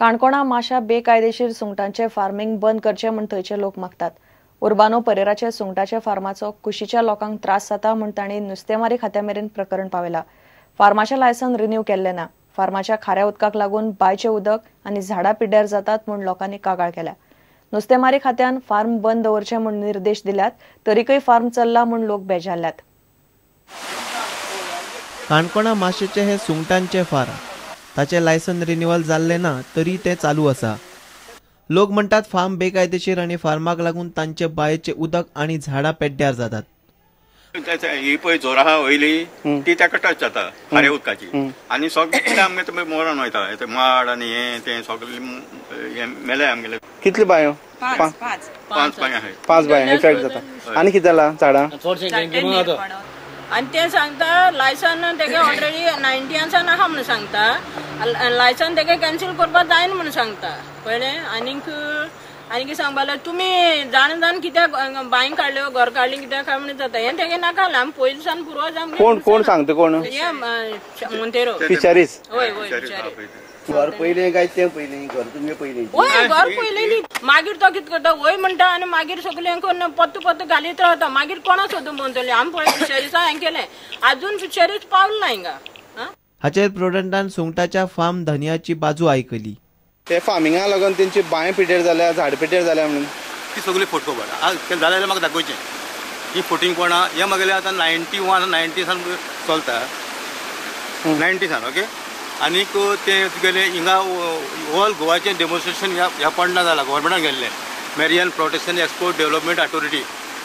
काणकोणा माशा बेकायदेशीर सुंगटांचे फार्मिंग बंद करचें म्हूण थंयचे लोक मागतात. उर्बानो परेराचे सुंगटाचे फार्माचो कुशीच्या लोकांक त्रास जाता म्हूण तांणी नुस्तेमारी खात्या मेरेन प्रकरण पावयला. फार्माचें लायसन रिन्यू केल्लें ना. फार्माच्या खाऱ्या उदकाक लागून बांयचें उदक आनी झाडां पिड्ड्यार जातात म्हूण लोकांनी कागाळ केल्या. नुस्तेमारी खात्यान फार्म बंद दवरचें म्हूण निर्देश दिल्यात तरीकय फार्म चल्ला म्हूण लोक बेजारल्यात. काणकोणा माशेचे हे सुंगटांचे फार्म, ताचें लायसन रिन्युअल जाल्लें ना तरी तें चालू आसा. लोक म्हणटात फार्म बेकायदेशीर आनी फार्माक लागून तांचे बांयचें उदक आनी झाडां पेड्ड्यार जातात. ही पळय जोर आहा वयली ती ताका टच जाता खाऱ्या उदकाची आनी सगळे आमगे तुमी मरण वयता, माड आनी हें तें सगळे मेले आमगेले. कितले बांयो? पांच बांयो आहात. 5 बांयो इफेक्ट जाता. आनी कितें जाला झाडां? आनी ते सांगता लायसन तेगे ऑलरेडी 90 सावन आहा म्हणून सांगता, लायसन तेगे कॅन्सील करपाक जायना म्हणून सांगता. कळ्ळें? आनीक आनी कितें सांगपा जाल्यार तुमी जाण जाण कित्याक बांय काडल्यो, घर काडली कित्याक काय म्हणून जाता. हें तेगे नाका आमी पयलीं सावन पुर्वज आमगे. कोण कोण सांगता? कोण? मोंतेरो फिशरीज. हय हय, फिशरीज. घर पयलें काय तें पयलें? घर तुमगें पयलें? वय, घर पयलें. मागीर तो कितें करता, वय म्हणटा आनी मागीर सगळें करून पत्तो पत्तो घालीत रावता. मागीर कोणा सोदून भोंवतली? आमी पळय फिशरीजा हें केलें, आजून फिशरीज पावलें ना हिंगा. हाचेर प्रुडंटान सुंगटाच्या फार्म धनयाची बाजू आयकली. ते फार्मिंगा लागून तेंची बांय पिड्ड्यार जाल्या, झाड पिड्ड्यार जाल्या म्हणून ती सगळी फोटो जाल्यार म्हाका दाखोवचें. ही फोटिंगपणां हें म्हागेलें आतां 91 90 सान चलता, 90 सान. ओके, आनीक तें तुगेलें हिंगा ऑल गोवाचें डेमॉन्स्ट्रेशन ह्या पंडा जालां, गव्हर्मेंटान गेल्लें, marine protection export development authority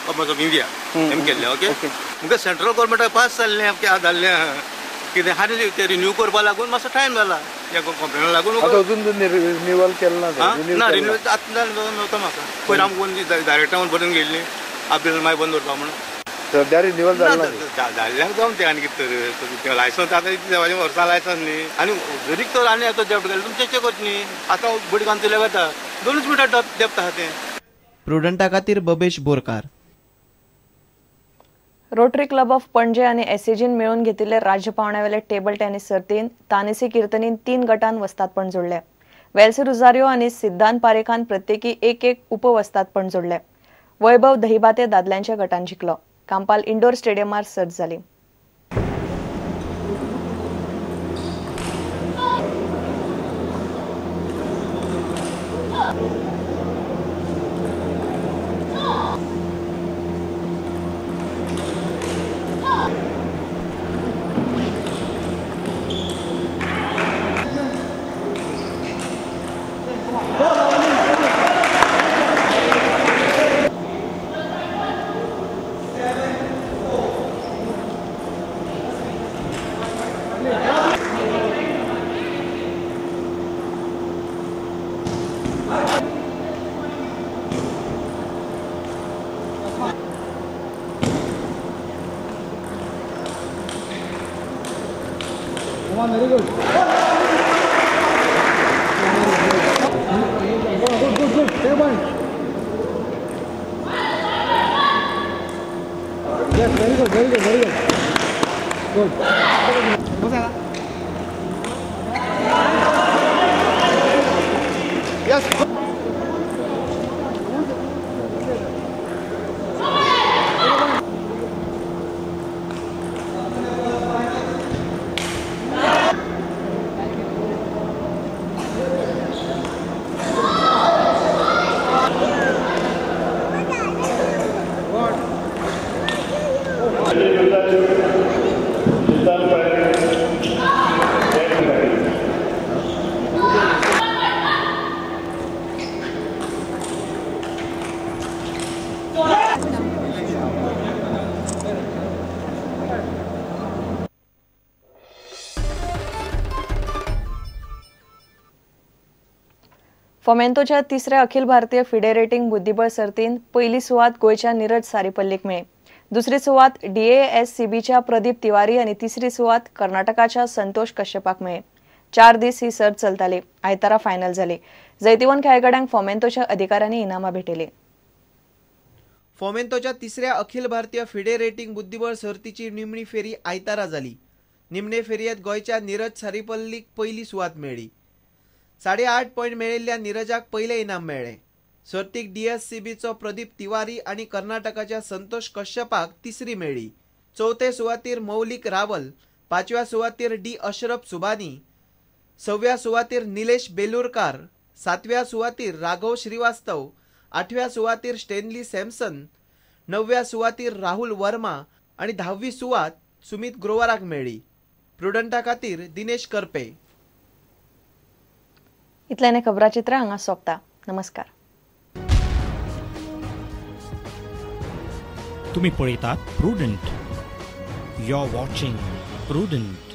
of India हेम केल्लें. ओके, मुगे सेंट्रल गव्हर्मेंटाक पास जाल्लें, जाल्लें कितें आनी तें रिन्यू करपा लागून मातसो टायम जाला. ह्या कंप्लेना लागून अजून रिन्युअल केलें ना? ना, रिन्यू आतां नव्हता म्हाका. पयर आमकां डायरेक्टर बरोवन गेल्ली आपल्याला मागीर बंद दवरपा म्हणून. सद्या रिन्युअल जालें जाल्ल्याक जावन तें आनी कितें तर लायसन्स आतां इतलें वर्सां लायसन्स न्ही, आनी जरीक तर आनी आतां डेप्ट घाल्यार तुमचें चेक करचें न्ही. आतां बडी घालून चलया वता, 2 मिनटां डेप्थ आसा तें. प्रुडंटा खातीर Babesh Borkar. Rotary club of Panaji आनी एसएजीन मेळून घेतिल्ले राज्य पावंड्यावेले टेबल टेनिस सर्तीन तानेसी किर्तनीन 3 गटान वस्तादपण जोडले. वेल्सी रुजारियो आनी सिद्धांत पारेखान प्रत्येकी 1-1 उपवस्तादपण जोडले. वैभव दहिबाते दादल्यांच्या गटान जिखलो. कांपाल इंडोर स्टेडियमार सर्त जाली. Very good. Good, good, good. Stay one. Yes, very good, very good, very good. Good. Yes. फोमेंतोच्या तिसऱ्या अखिल भारतीय फिडे रेटिंग बुद्धिबळ सर्तीन पयली सुवात गोंयच्या नीरज सारीपल्लीक मेळ्ळी. दुसरी सुवात DASCBच्या प्रदीप तिवारी आनी तिसरी सुवात कर्नाटकाच्या संतोष कश्यपाक मेळ्ळी. 4 दीस ही सर्त चलताली. आयतारा फायनल जाली. जैतिवंत खेळगड्यांक फोमेंतोच्या अधिकाऱ्यांनी इनामां भेटयली. फोमेंतोच्या तिसऱ्या अखिल भारतीय फिडे रेटिंग बुद्धिबळ सर्तीची निमणी फेरी आयतारा जाली. निमणे फेरयेंत गोंयच्या नीरज सारीपल्लीक पयली सुवात मेळ्ळी. 8.5 पॉयंट मेळिल्ल्या निरजाक पयलें इनाम मेळ्ळें. सर्तीक DSCBचो प्रदीप तिवारी आनी कर्नाटकाच्या संतोष कश्यपाक तिसरी मेळ्ळी. चवथे सुवातीर मौलिक रावल, 5व्या सुवातीर डी अशरफ सुबानी, 6व्या सुवातीर निलेश बेलुरकार, 7व्या सुवातीर राघव श्रीवास्तव, 8व्या सुवातीर स्टेनली सॅमसन, 9व्या सुवातीर राहुल वर्मा आनी 10वी सुवात सुमित ग्रोवराक मेळ्ळी. प्रुडंटा खातीर दिनेश करपे. इतल्याने खबराचित्र हांगा सोंपता. नमस्कार. तुम्ही पळयतात Prudent. You are watching Prudent.